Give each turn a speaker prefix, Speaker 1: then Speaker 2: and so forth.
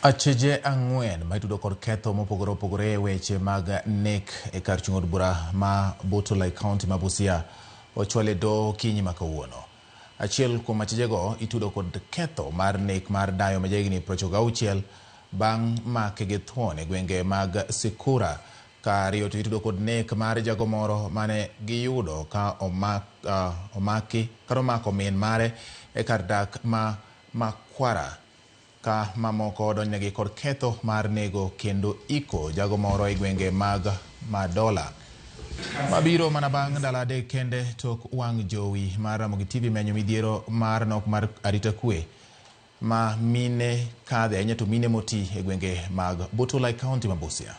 Speaker 1: Acheje 4 ma itudo kod ketho mopogore opogore e weche mag nek e kar chung' od bura ma Butula e kaunti ma Busia ochwal e doho okinyi ma kawuono. Achiel kuom achijego itudo kod ketho mar nek mar dayo ma jahigni 96 bang' make gi thuon e gwenge mag Sikura. Ka ariyo to itudo kod nek mar jago moro mane giyudo ka omaki kata omako min mare e kar dak ma Makwara. Ka mamoko odonjnegi kod ketho mar nego kendo iko jago moro e gwenge mag Madola. Mabiro mana bang' ndalo 3 kende tok wang' jowi mar Ramogi TV menyo midhiero mar nok mar arita kwe ma mine kadhe ahinya to mine moti e gwenge mag Butula e kaunti ma Busia.